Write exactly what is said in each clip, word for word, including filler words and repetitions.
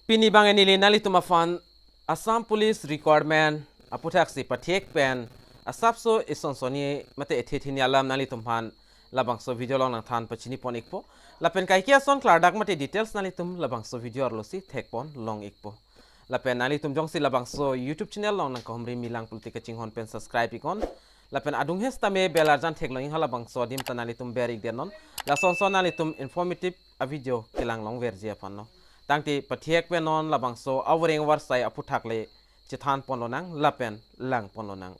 Pini abang neli nanglitum aphan Assam Police Requirement aputhaksi pathek pen asapso isonsoni mate ethe thini alam nanglitum aphan labangso video along nangthan pachini pon ikpo. Lapen kaike ason klardak mate details nanglitum labangso video arlosi thek pon long ikpo. Lapen nanglitum jongsi labangso YouTube channel along nangkahumri milang pulote kachinghon pen subscribe iknon. Lapen adung hes tame bell arjan theklong ikha, labangso adim ta nanglitum ber ik det non. Lasonson nanglitum informative a video kelang longverji aphan no. Tangte pathek pen non labangso avoreng avarsai aputhak le chethan pon lonang lapen lang pon lonang.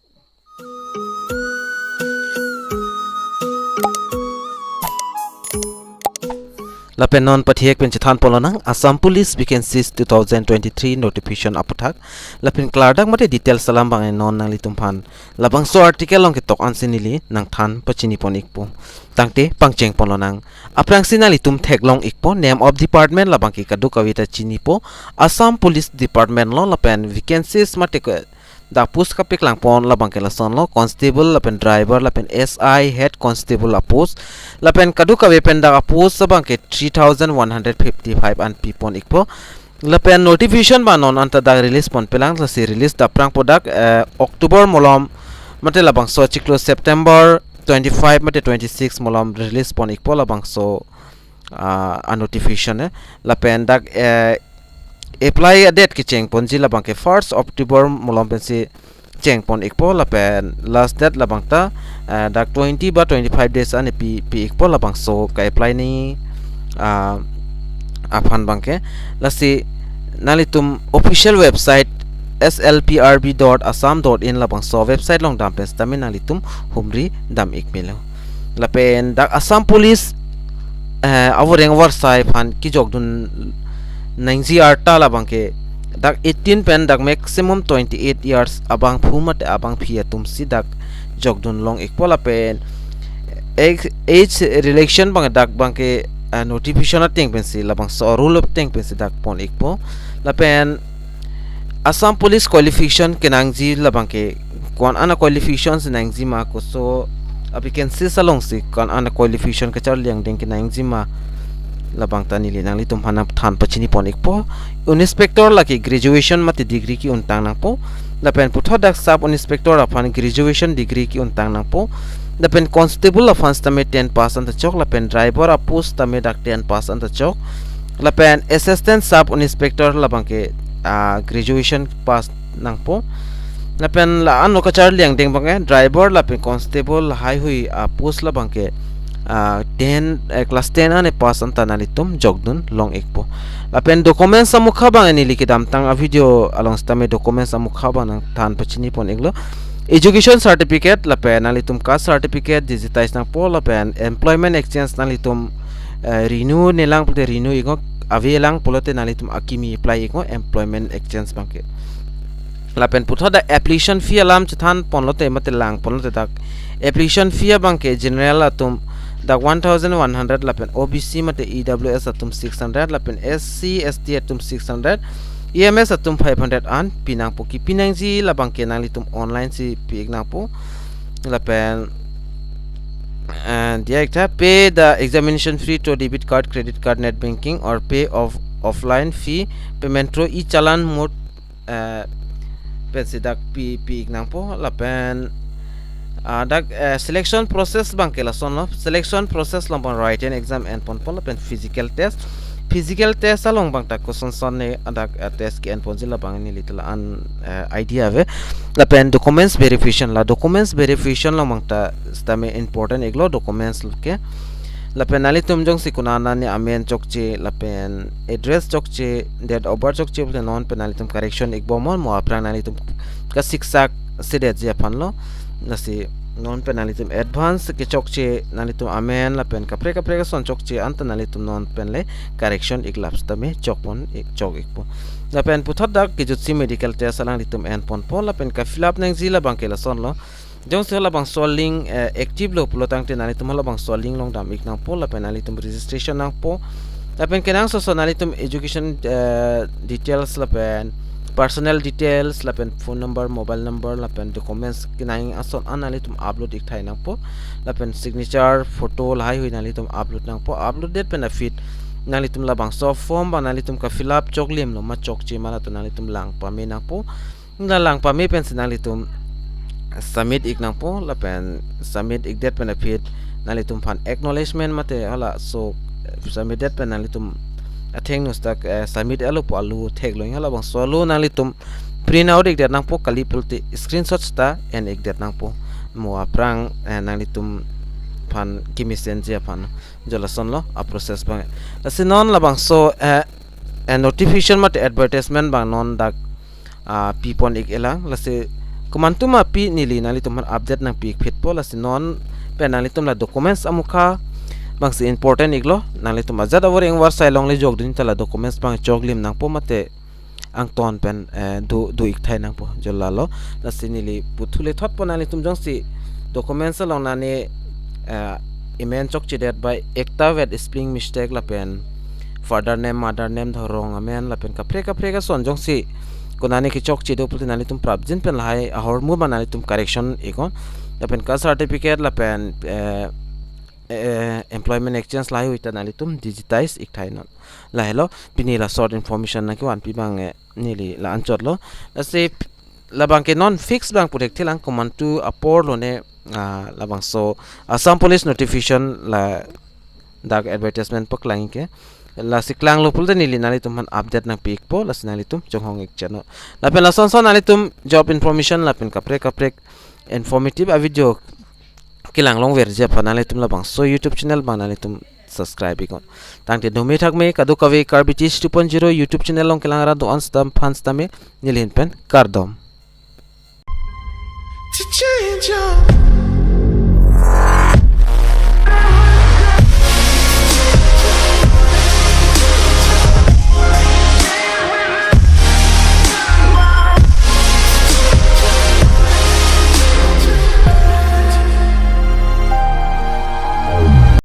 Lapen non pathek pen chethan pon lonang Assam Police Vacancies two thousand twenty-three notification aputhak. Lapen klardak mate details alam abang non nanglitum aphan labangso article along ketok ansi neli nangthan pachini pon ikpo. Tangte pangcheng pon lonang. Aphrangsi nanglitum theklong ikpo, name of department labangke kadokave ta chinipo, Assam Police Department lo. Lapen vacancies mate ke dak post kapeklang pon labangke lasonlo, constable lapen driver lapen S I, head constable apost, lapen kadokave pen dak apost abangke three thousand one hundred fifty-five an pi pon ikpo. Lapen notification abang non anta dak release ponpelang, lasi release dapprangpo dak, eh, October malom mate labangso achiklo September twenty-five mate twenty-six malom release pon ikpo labangso, ah, a notification, eh. Lapen dak, eh, apply date kecheng ponji labangke first October malom pensi cheng pon ikpo, lapen last date labang ta, eh, dak twenty ba twenty-five days an pi, pi ikpo labangso ka-apply ni, ah, aphan abangke. Lasi nanglitum official website S L P R B dot assam dot in labangso website along dam pen sitame nanglitum humri dam ik melo. Lapen dak Assam Police, eh, avoreng avarsai aphan kejokdun nangji arta labangke dak eighteen pen dak maximum twenty-eight years abangphu mate abangpi atumsi dak jokdun long ikpo. Lapen age, age relation abang dak abangke, ah, notification ateng pensi labangso rule ateng pensi dak pon ikpo. Lapen Assam Police qualification kenangji labangke ko-an ana qualification si nangji ma, koso a vacancies alongsi ko-an ana qualification kacharli angdeng kenangji ma, labang ta neli nanglitum aphan nangthan pachini pon ikpo. Inspector lake graduation mate degree ke-untang nangpo. Lapen puthot dak sub inspector aphan graduation degree ke-untang nangpo. Lapen constable aphan sitame ten pass anta chok, lapen driver apost sitame dak ten pass anta chok. Lapen assistant sub inspector labangke, ah, graduation pass nangpo. Lapen la ano kacharli angdeng abangke driver lapen constable lahaihui apost labangke, ah, ten, eh, class ten an pass anta nanglitum jokdun long ikpo. Lapen documents amukha abang neli kedamtang a video along sitame documents amukha abang nangthan pachini pon iklo. Education certificate lapen nanglitum caste certificate digitize nangpo, lapen employment exchange nanglitum, eh, renew nelang pulote renew iknon, avelang pulote nanglitum akimi apply iknon employment exchange abangke. Lapen puthot dak application fee alam chethan ponlote mate lang ponlote dak application fee abangke general atum dak one thousand one hundred, lapen O B C mate E W S atum six hundred, lapen S C S T atum six hundred, E M S atum five hundred an pi nangpo. Kipi nangji labangke nanglitum online si pi ik nangpo. Lapen, eh, diak tha, pay the examination fee through debit card, credit card, net banking, or pay of offline fee payment through e-challan mode, eh, pensi dak pi, pi ik nangpo. Lapen, ah, dak, eh, selection process abangke lasonlo. Selection process along abang written exam en ponpo lapen physical test. Physical test along abang ta kosonson ne dak, eh, test ke-en ponji labang neli ta la-an, eh, idea ave. Lapen documents verification, la documents verification along abang ta sitame important iklo documents ke. Lapen nanglitum jongsi konat an ne amen chokche, lapen address chokche, date of birth chokche pulote non pen nanglitum correction ikbom non, mo aphrang nanglitum kasiksak sedetji aphanlo. Lasi non pen nanglitum advance kechokche, nanglitum amen lapen kaprek kaprek ason chokche anta nanglitum non pen le correction iklap sitame chok pon ik, chok ikpo. Lapen puthot dak kejutsi medical test alanglitum en ponpo, lapen ka-fill up nangji labangke lasonlo. Jongsi halabangso link, eh, active lo pulo tangte nanglitum halabangso link along dam ik nangpo, lapen nanglitum registration nangpo. Lapen kenangsot ason nanglitum education, eh, details lapen personal details lapen phone number, mobile number lapen documents kenang ason an nanglitum upload ik thai nangpo. Lapen signature, photo lahaihui nanglitum upload nangpo. Upload det pen aphi nanglitum labangso form abang nanglitum ka-fill up choklim lo ma chokche ma latum nanglitum lang pame nangpo. La lang pame pensi nanglitum submit ik nangpo, lapen submit ikdet pen aphi nanglitum aphan acknowledgement mate halaso submit det pen nanglitum athengno seta, eh, submit alo pu alo theklong, halabangso alo nanglitum print out ikdet nangpo, kali pulote screenshot seta en ikdet nangpo. Mo aphrang, eh, nanglitum aphan kemesen ji aphan. Jo lasonlo a-process abang. Lasi non labangso, eh, eh, notification mate advertisement abang non dak, ah, pipon ik-elang. Lasi komantu ma pi neli nanglitum aphan update nangpi ik phitpo. Lasi non pen nanglitum la documents amukha abangsi important iklo. Nanglitum ajat avoreng varsai longle jokdun ta la documents abang choklim nangpo mate angton pen, eh, do, do ikthai nangpo, jo lalo. Lasi neli puthule thotpo, nanglitum jongsi documents along nani, eh, amen chokchedet bai ekta vet spelling mistake lapen father name, mother name, dhorong amen lapen kaprek kaprek ason jongsi konani kechokche do pulote nanglitum prapjin pen lahai ahormu abang nanglitum correction iknon. Lapen caste certificate lapen, eh, eh, employment exchange lahai hui ta nanglitum digitize ikthai non. Lahelo pini la short information nangkevanpi abang, eh, neli la anchotlo. Lasi labang ke non fix abang pu thekthelang, komantu apor lone, ah, labangso Assam Police notification ladak advertisement paklang ke. Lasi klanglo pulote neli nanglitum aphan update nangpi ikpo, lasi nanglitum chonghong ik channel. Lapen lason son nanglitum job information lapen kaprek kaprek informative a-video kelang longverji aphan nanglitum labangso YouTube channel abang nanglitum subscribe iknon. Tangte dome thakme, kadokave Karbi Teach two point zero YouTube channel along kelang arat do-an seta aphan setame neli ahin pen kardom. To change your